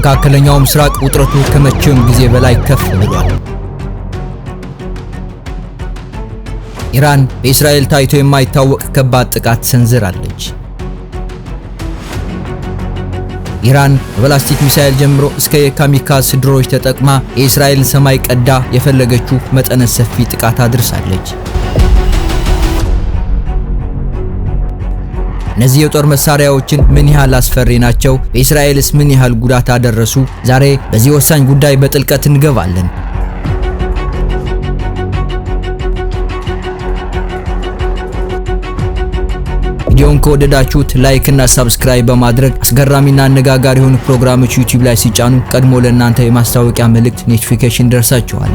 በመካከለኛው ምስራቅ ውጥረቱ ከመቼውም ጊዜ በላይ ከፍ ብሏል። ኢራን በእስራኤል ታይቶ የማይታወቅ ከባድ ጥቃት ሰንዝራለች። ኢራን በባላስቲክ ሚሳኤል ጀምሮ እስከ የካሚካዝ ድሮኖች ተጠቅማ የእስራኤልን ሰማይ ቀዳ የፈለገችው መጠነ ሰፊ ጥቃት አድርሳለች። እነዚህ የጦር መሳሪያዎችን ምን ያህል አስፈሪ ናቸው? በእስራኤልስ ምን ያህል ጉዳት አደረሱ? ዛሬ በዚህ ወሳኝ ጉዳይ በጥልቀት እንገባለን። ቪዲዮውን ከወደዳችሁት like እና subscribe በማድረግ አስገራሚና አነጋጋሪ የሆኑ ፕሮግራሞች ዩቲዩብ ላይ ሲጫኑ ቀድሞ ለእናንተ የማስታወቂያ መልእክት notification ደርሳችኋል።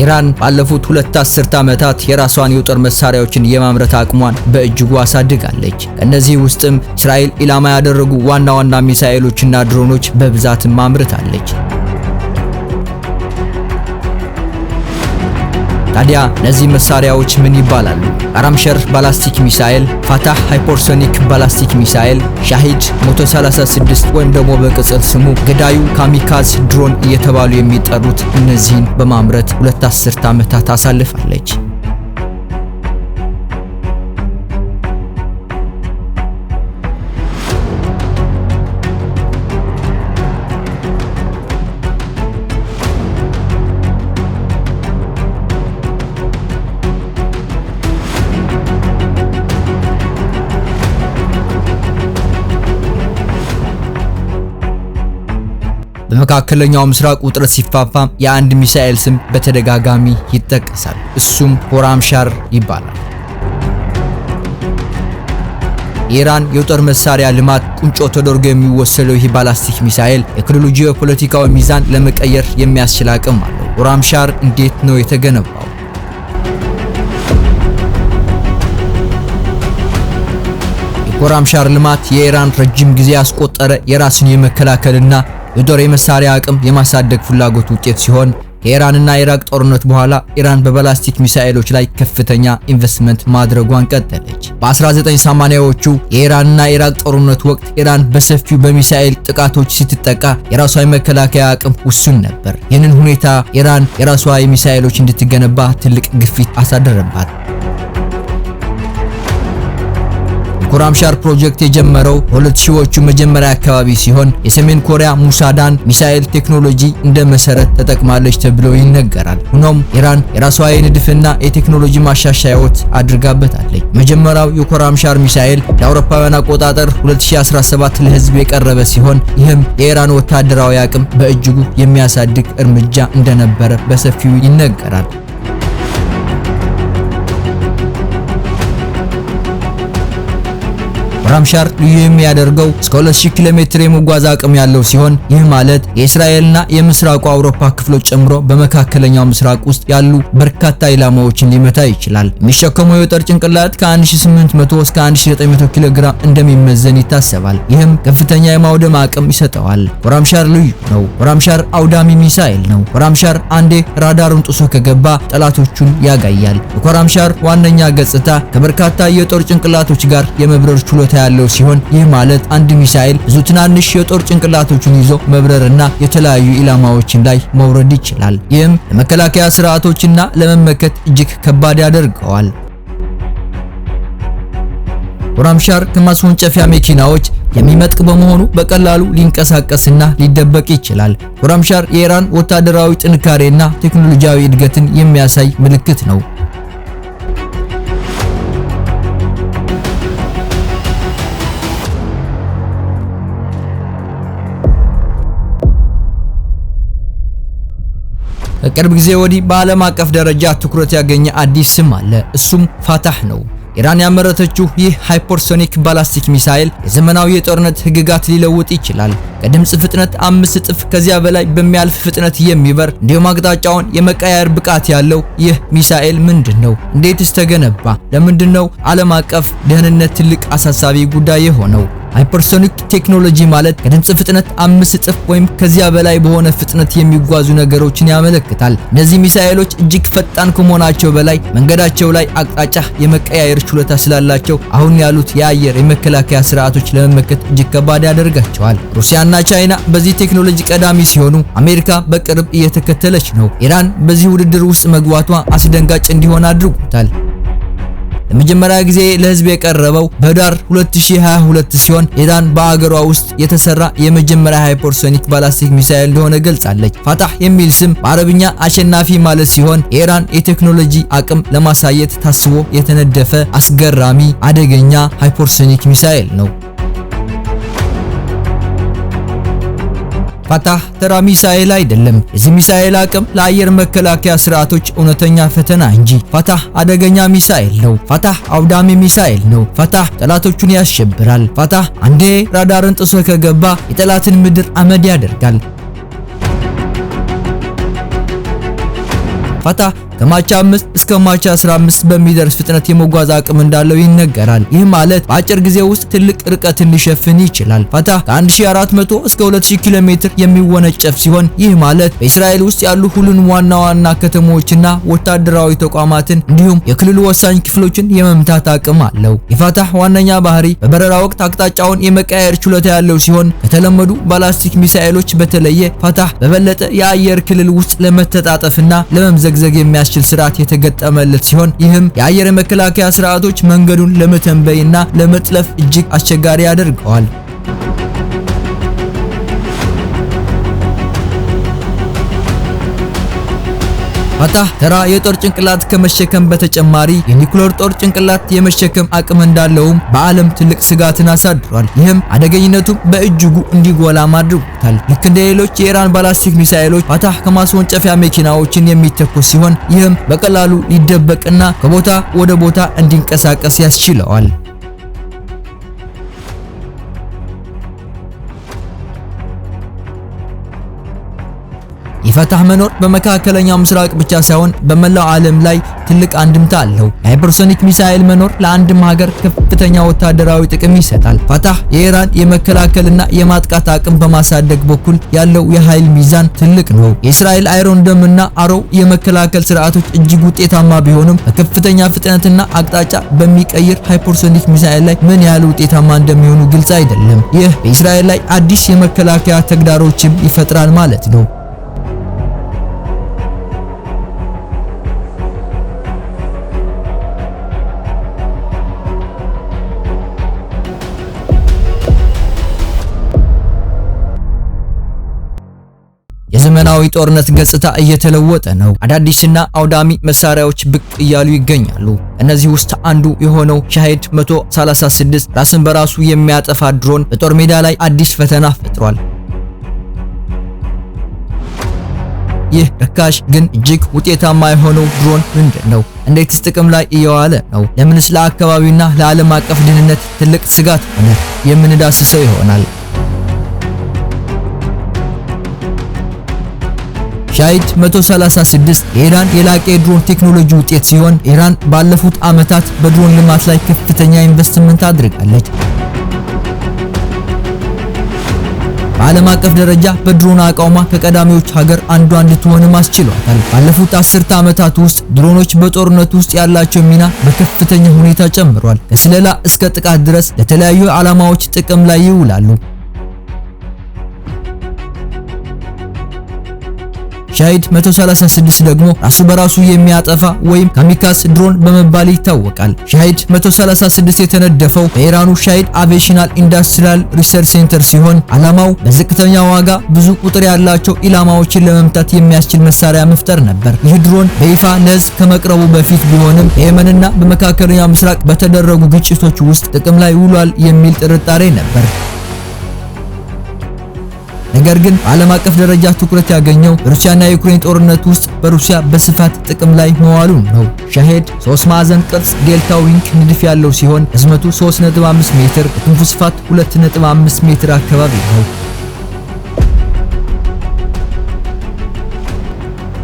ኢራን ባለፉት 2 አስርት ዓመታት የራሷን የጦር መሳሪያዎችን የማምረት አቅሟን በእጅጉ አሳድጋለች። ከእነዚህ ውስጥም እስራኤል ኢላማ ያደረጉ ዋና ዋና ሚሳኤሎችና ድሮኖች በብዛትም አምርታለች። ታዲያ እነዚህ መሳሪያዎች ምን ይባላሉ? ካራምሸር ባላስቲክ ሚሳኤል፣ ፋታህ hypersonic ባላስቲክ ሚሳኤል፣ ሻሂድ 136 ወይም ደግሞ በቅጽል ስሙ ገዳዩ ካሚካዝ ድሮን እየተባሉ የሚጠሩት እነዚህን በማምረት 2 አስርት ዓመታት አሳልፋለች። በመካከለኛው ምስራቅ ውጥረት ሲፋፋም የአንድ ሚሳኤል ስም በተደጋጋሚ ይጠቀሳል። እሱም ኮራምሻር ይባላል። የኢራን የጦር መሳሪያ ልማት ቁንጮ ተደርጎ የሚወሰደው ይህ ባላስቲክ ሚሳኤል የክልሉ ጂኦፖለቲካዊ ሚዛን ለመቀየር የሚያስችል አቅም አለው። ኮራምሻር እንዴት ነው የተገነባው? የኮራምሻር ልማት የኢራን ረጅም ጊዜ ያስቆጠረ የራስን የመከላከልና የጦር የመሳሪያ አቅም የማሳደግ ፍላጎት ውጤት ሲሆን፣ ከኢራንና ኢራቅ ጦርነት በኋላ ኢራን በባላስቲክ ሚሳኤሎች ላይ ከፍተኛ ኢንቨስትመንት ማድረጓን ቀጠለች። በ1980ዎቹ የኢራንና ኢራቅ ጦርነት ወቅት ኢራን በሰፊው በሚሳኤል ጥቃቶች ስትጠቃ የራሷ የመከላከያ አቅም ውሱን ነበር። ይህንን ሁኔታ ኢራን የራሷ የሚሳኤሎች እንድትገነባ ትልቅ ግፊት አሳደረባት። የኮራምሻር ፕሮጀክት የጀመረው በሁለት ሺዎቹ መጀመሪያ አካባቢ ሲሆን፣ የሰሜን ኮሪያ ሙሳዳን ሚሳኤል ቴክኖሎጂ እንደ መሰረት ተጠቅማለች ተብሎ ይነገራል። ሆኖም ኢራን የራሷ የንድፍና የቴክኖሎጂ ማሻሻያዎች አድርጋበታለች። መጀመሪያው የኮራምሻር ሚሳኤል ለአውሮፓውያን አቆጣጠር 2017 ለህዝብ የቀረበ ሲሆን፣ ይህም የኢራን ወታደራዊ አቅም በእጅጉ የሚያሳድግ እርምጃ እንደነበረ በሰፊው ይነገራል። ኮራምሻር ልዩ የሚያደርገው እስከ 2000 ኪሎ ሜትር የመጓዝ አቅም ያለው ሲሆን፣ ይህ ማለት የእስራኤልና የምስራቁ አውሮፓ ክፍሎች ጨምሮ በመካከለኛው ምስራቅ ውስጥ ያሉ በርካታ ኢላማዎችን ሊመታ ይችላል። የሚሸከመው የጦር ጭንቅላት ከ1800 እስከ 1900 ኪሎ ግራም እንደሚመዘን ይታሰባል። ይህም ከፍተኛ የማውደም አቅም ይሰጠዋል። ኮራምሻር ልዩ ነው። ኮራምሻር አውዳሚ ሚሳኤል ነው። ኮራምሻር አንዴ ራዳሩን ጥሶ ከገባ ጠላቶቹን ያጋያል። የኮራምሻር ዋነኛ ገጽታ ከበርካታ የጦር ጭንቅላቶች ጋር የመብረር ችሎታ ያለው ሲሆን፣ ይህ ማለት አንድ ሚሳኤል ብዙ ትናንሽ የጦር ጭንቅላቶችን ይዞ መብረርና የተለያዩ ኢላማዎችን ላይ መውረድ ይችላል። ይህም ለመከላከያ ስርዓቶችና ለመመከት እጅግ ከባድ ያደርገዋል። ኮራምሻር ከማስወንጨፊያ መኪናዎች የሚመጥቅ በመሆኑ በቀላሉ ሊንቀሳቀስና ሊደበቅ ይችላል። ኮራምሻር የኢራን ወታደራዊ ጥንካሬና ቴክኖሎጂያዊ እድገትን የሚያሳይ ምልክት ነው። ከቅርብ ጊዜ ወዲህ በዓለም አቀፍ ደረጃ ትኩረት ያገኘ አዲስ ስም አለ። እሱም ፋታህ ነው። ኢራን ያመረተችው ይህ hypersonic ባላስቲክ ሚሳኤል የዘመናዊ የጦርነት ህግጋት ሊለውጥ ይችላል። ከድምጽ ፍጥነት 5 እጥፍ ከዚያ በላይ በሚያልፍ ፍጥነት የሚበር፣ እንዲሁም አቅጣጫውን የመቀየር ብቃት ያለው ይህ ሚሳኤል ምንድን ነው? እንዴትስ ተገነባ? ለምንድን ነው ዓለም አቀፍ ደህንነት ትልቅ አሳሳቢ ጉዳይ የሆነው? Hypersonic ቴክኖሎጂ ማለት ከድምጽ ፍጥነት 5 እጥፍ ወይም ከዚያ በላይ በሆነ ፍጥነት የሚጓዙ ነገሮችን ያመለክታል። እነዚህ ሚሳኤሎች እጅግ ፈጣን ከመሆናቸው በላይ መንገዳቸው ላይ አቅጣጫ የመቀያየር ችሎታ ስላላቸው አሁን ያሉት የአየር የመከላከያ ስርዓቶች ለመመከት እጅግ ከባድ ያደርጋቸዋል። ሩሲያና ቻይና በዚህ ቴክኖሎጂ ቀዳሚ ሲሆኑ፣ አሜሪካ በቅርብ እየተከተለች ነው። ኢራን በዚህ ውድድር ውስጥ መግባቷ አስደንጋጭ እንዲሆን አድርጎታል። ለመጀመሪያ ጊዜ ለሕዝብ የቀረበው በህዳር 2022 ሲሆን፣ ኢራን በአገሯ ውስጥ የተሰራ የመጀመሪያ hypersonic ባላስቲክ ሚሳኤል እንደሆነ ገልጻለች። ፋታህ የሚል ስም በአረብኛ አሸናፊ ማለት ሲሆን፣ የኢራን የቴክኖሎጂ አቅም ለማሳየት ታስቦ የተነደፈ አስገራሚ አደገኛ hypersonic ሚሳኤል ነው። ፋታህ ተራ ሚሳኤል አይደለም። የዚህ ሚሳኤል አቅም ለአየር መከላከያ ስርዓቶች እውነተኛ ፈተና እንጂ። ፋታህ አደገኛ ሚሳኤል ነው። ፋታህ አውዳሚ ሚሳኤል ነው። ፋታህ ጠላቶቹን ያሸብራል። ፋታህ አንዴ ራዳርን ጥሶ ከገባ የጠላትን ምድር አመድ ያደርጋል። ፋታህ ከማች 5 እስከ ማች 15 በሚደርስ ፍጥነት የመጓዝ አቅም እንዳለው ይነገራል። ይህ ማለት በአጭር ጊዜ ውስጥ ትልቅ ርቀትን ሊሸፍን ይችላል። ፋታህ ከ1400 እስከ 2000 ኪሎ ሜትር የሚወነጨፍ ሲሆን፣ ይህ ማለት በእስራኤል ውስጥ ያሉ ሁሉንም ዋና ዋና ከተሞችና ወታደራዊ ተቋማትን እንዲሁም የክልሉ ወሳኝ ክፍሎችን የመምታት አቅም አለው። የፋታህ ዋነኛ ባህሪ በበረራ ወቅት አቅጣጫውን የመቀያየር ችሎታ ያለው ሲሆን፣ ከተለመዱ ባላስቲክ ሚሳኤሎች በተለየ ፋታህ በበለጠ የአየር ክልል ውስጥ ለመተጣጠፍና ለመምዘግዘግ የሚያስችል ስርዓት የተገጠመለት ሲሆን፣ ይህም የአየር መከላከያ ስርዓቶች መንገዱን ለመተንበይና ለመጥለፍ እጅግ አስቸጋሪ ያደርገዋል። ፋታህ ተራ የጦር ጭንቅላት ከመሸከም በተጨማሪ የኒኩለር ጦር ጭንቅላት የመሸከም አቅም እንዳለውም በዓለም ትልቅ ስጋትን አሳድሯል። ይህም አደገኝነቱ በእጅጉ እንዲጎላም አድርጎታል። ልክ እንደ ሌሎች የኢራን ባላስቲክ ሚሳኤሎች ፋታህ ከማስወንጨፊያ መኪናዎችን የሚተኮስ ሲሆን፣ ይህም በቀላሉ ሊደበቅና ከቦታ ወደ ቦታ እንዲንቀሳቀስ ያስችለዋል። የፋታህ መኖር በመካከለኛው ምስራቅ ብቻ ሳይሆን በመላው ዓለም ላይ ትልቅ አንድምታ አለው። የ hypersonic ሚሳኤል መኖር ለአንድም ሀገር ከፍተኛ ወታደራዊ ጥቅም ይሰጣል። ፋታህ የኢራን የመከላከልና የማጥቃት አቅም በማሳደግ በኩል ያለው የኃይል ሚዛን ትልቅ ነው። የእስራኤል Iron Dome እና Arrow የመከላከል ስርዓቶች እጅግ ውጤታማ ቢሆኑም፣ በከፍተኛ ፍጥነትና አቅጣጫ በሚቀይር hypersonic ሚሳኤል ላይ ምን ያህል ውጤታማ እንደሚሆኑ ግልጽ አይደለም። ይህ በእስራኤል ላይ አዲስ የመከላከያ ተግዳሮችም ይፈጥራል ማለት ነው። የዘመናዊ ጦርነት ገጽታ እየተለወጠ ነው። አዳዲስና አውዳሚ መሳሪያዎች ብቅ እያሉ ይገኛሉ። እነዚህ ውስጥ አንዱ የሆነው ሻሄድ 136 ራስን በራሱ የሚያጠፋ ድሮን በጦር ሜዳ ላይ አዲስ ፈተና ፈጥሯል። ይህ ርካሽ ግን እጅግ ውጤታማ የሆነው ድሮን ምንድን ነው? እንዴትስ ጥቅም ላይ እየዋለ ነው? ለምንስ ለአካባቢውና ለዓለም አቀፍ ደህንነት ትልቅ ስጋት ሆነ? የምንዳስሰው ይሆናል። ሻሂድ 136 የኢራን የላቀ የድሮን ቴክኖሎጂ ውጤት ሲሆን፣ ኢራን ባለፉት ዓመታት በድሮን ልማት ላይ ከፍተኛ ኢንቨስትመንት አድርጋለች። በዓለም አቀፍ ደረጃ በድሮን አቋሟ ከቀዳሚዎች ሀገር አንዷ እንድትሆንም አስችሏታል። ባለፉት አስርተ ዓመታት ውስጥ ድሮኖች በጦርነት ውስጥ ያላቸው ሚና በከፍተኛ ሁኔታ ጨምሯል። ከስለላ እስከ ጥቃት ድረስ ለተለያዩ ዓላማዎች ጥቅም ላይ ይውላሉ። ሻሂድ 136 ደግሞ ራሱ በራሱ የሚያጠፋ ወይም kamikaze ድሮን በመባል ይታወቃል። ሻሂድ 136 የተነደፈው በኢራኑ ሻሂድ Aviational Industrial Research Center ሲሆን፣ ዓላማው በዝቅተኛ ዋጋ ብዙ ቁጥር ያላቸው ኢላማዎችን ለመምታት የሚያስችል መሳሪያ መፍጠር ነበር። ይህ ድሮን በይፋ ለሕዝብ ከመቅረቡ በፊት ቢሆንም፣ በየመንና በመካከለኛው ምስራቅ በተደረጉ ግጭቶች ውስጥ ጥቅም ላይ ውሏል የሚል ጥርጣሬ ነበር። ነገር ግን በዓለም አቀፍ ደረጃ ትኩረት ያገኘው በሩሲያና የዩክሬን ጦርነት ውስጥ በሩሲያ በስፋት ጥቅም ላይ መዋሉ ነው። ሻሄድ 3 ማዕዘን ቅርጽ delta wing ንድፍ ያለው ሲሆን፣ ርዝመቱ 3.5 ሜትር፣ የክንፉ ስፋት 2.5 ሜትር አካባቢ ነው።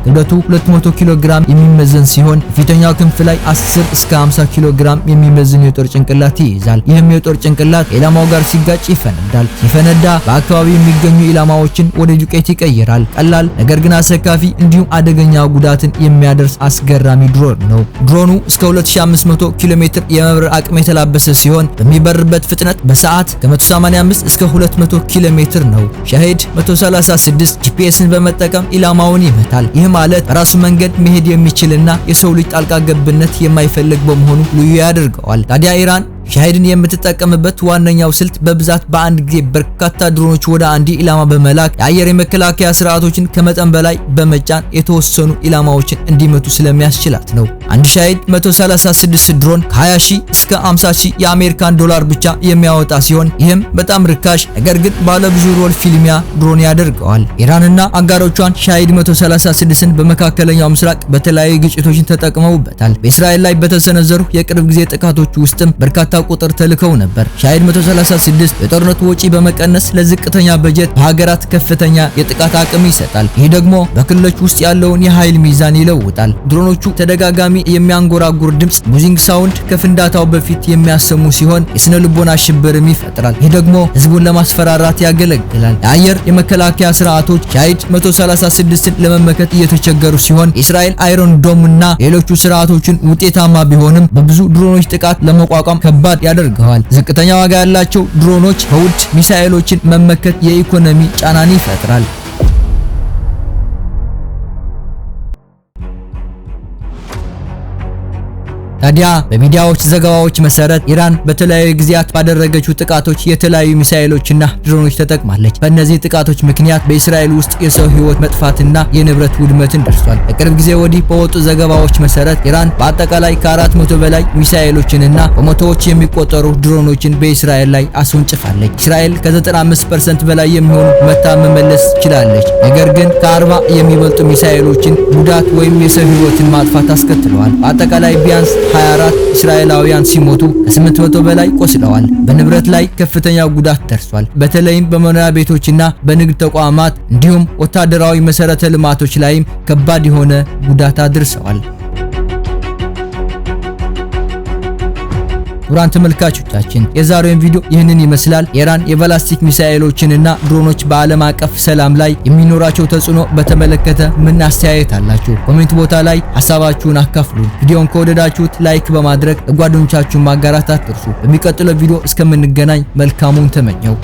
ክብደቱ 200 ኪሎ ግራም የሚመዘን ሲሆን የፊተኛው ክንፍ ላይ 10 እስከ 50 ኪሎ ግራም የሚመዝን የጦር ጭንቅላት ይይዛል። ይህም የጦር ጭንቅላት ከኢላማው ጋር ሲጋጭ ይፈነዳል። ሲፈነዳ በአካባቢው የሚገኙ ኢላማዎችን ወደ ዱቄት ይቀይራል። ቀላል ነገር ግን አሰካፊ እንዲሁም አደገኛ ጉዳትን የሚያደርስ አስገራሚ ድሮን ነው። ድሮኑ እስከ 2500 ኪሎ ሜትር የመብረር አቅም የተላበሰ ሲሆን በሚበርበት ፍጥነት በሰዓት ከ185 እስከ 200 ኪሎ ሜትር ነው። ሻሂድ 136 GPS ን በመጠቀም ኢላማውን ይመታል። ይህ ማለት በራሱ መንገድ መሄድ የሚችልና የሰው ልጅ ጣልቃ ገብነት የማይፈልግ በመሆኑ ልዩ ያደርገዋል። ታዲያ ኢራን ሻሂድን የምትጠቀምበት ዋነኛው ስልት በብዛት በአንድ ጊዜ በርካታ ድሮኖች ወደ አንድ ኢላማ በመላክ የአየር የመከላከያ ስርዓቶችን ከመጠን በላይ በመጫን የተወሰኑ ኢላማዎችን እንዲመቱ ስለሚያስችላት ነው። አንድ ሻሂድ 136 ድሮን ከ20 ሺህ እስከ 50 ሺህ የአሜሪካን ዶላር ብቻ የሚያወጣ ሲሆን ይህም በጣም ርካሽ ነገር ግን ባለ ብዙ role ፊልሚያ ድሮን ያደርገዋል። ኢራንና አጋሮቿን ሻሂድ 136ን በመካከለኛው ምስራቅ በተለያዩ ግጭቶችን ተጠቅመውበታል። በእስራኤል ላይ በተሰነዘሩ የቅርብ ጊዜ ጥቃቶች ውስጥም በርካታ ቁጥር ተልከው ነበር። ሻሂድ 136 የጦርነቱ ወጪ በመቀነስ ለዝቅተኛ በጀት በሀገራት ከፍተኛ የጥቃት አቅም ይሰጣል። ይህ ደግሞ በክልሎች ውስጥ ያለውን የኃይል ሚዛን ይለውጣል። ድሮኖቹ ተደጋጋሚ የሚያንጎራጉር ድምጽ buzzing sound ከፍንዳታው በፊት የሚያሰሙ ሲሆን የስነ ልቦና ሽብርም ይፈጥራል። ይህ ደግሞ ህዝቡን ለማስፈራራት ያገለግላል። የአየር የመከላከያ ስርዓቶች ሻሂድ 136ን ለመመከት እየተቸገሩ ሲሆን የእስራኤል Iron Dome እና ሌሎቹ ስርዓቶችን ውጤታማ ቢሆንም በብዙ ድሮኖች ጥቃት ለመቋቋም ከባድ ያደርገዋል። ዝቅተኛ ዋጋ ያላቸው ድሮኖች በውድ ሚሳኤሎችን መመከት የኢኮኖሚ ጫናን ይፈጥራል። ታዲያ በሚዲያዎች ዘገባዎች መሰረት ኢራን በተለያዩ ጊዜያት ባደረገችው ጥቃቶች የተለያዩ ሚሳኤሎችና ድሮኖች ተጠቅማለች። በእነዚህ ጥቃቶች ምክንያት በእስራኤል ውስጥ የሰው ሕይወት መጥፋትና የንብረት ውድመትን ደርሷል። በቅርብ ጊዜ ወዲህ በወጡ ዘገባዎች መሰረት ኢራን በአጠቃላይ ከ400 በላይ ሚሳኤሎችንና በመቶዎች የሚቆጠሩ ድሮኖችን በእስራኤል ላይ አስወንጭፋለች። እስራኤል ከ95% በላይ የሚሆኑ መታ መመለስ ችላለች። ነገር ግን ከ40 የሚበልጡ ሚሳኤሎችን ጉዳት ወይም የሰው ሕይወትን ማጥፋት አስከትለዋል። በአጠቃላይ ቢያንስ 24 እስራኤላውያን ሲሞቱ ከ800 በላይ ቆስለዋል። በንብረት ላይ ከፍተኛ ጉዳት ደርሷል። በተለይም በመኖሪያ ቤቶችና በንግድ ተቋማት እንዲሁም ወታደራዊ መሰረተ ልማቶች ላይም ከባድ የሆነ ጉዳት አድርሰዋል። ክቡራን ተመልካቾቻችን የዛሬውን ቪዲዮ ይህንን ይመስላል። የኢራን የባላስቲክ ሚሳኤሎችንና ድሮኖች በዓለም አቀፍ ሰላም ላይ የሚኖራቸው ተጽዕኖ በተመለከተ ምን አስተያየት አላችሁ? Comment ቦታ ላይ ሀሳባችሁን አካፍሉን። ቪዲዮን ከወደዳችሁት like በማድረግ ለጓደኞቻችሁ ማጋራት አትርሱ። በሚቀጥለው ቪዲዮ እስከምንገናኝ መልካሙን ተመኘው።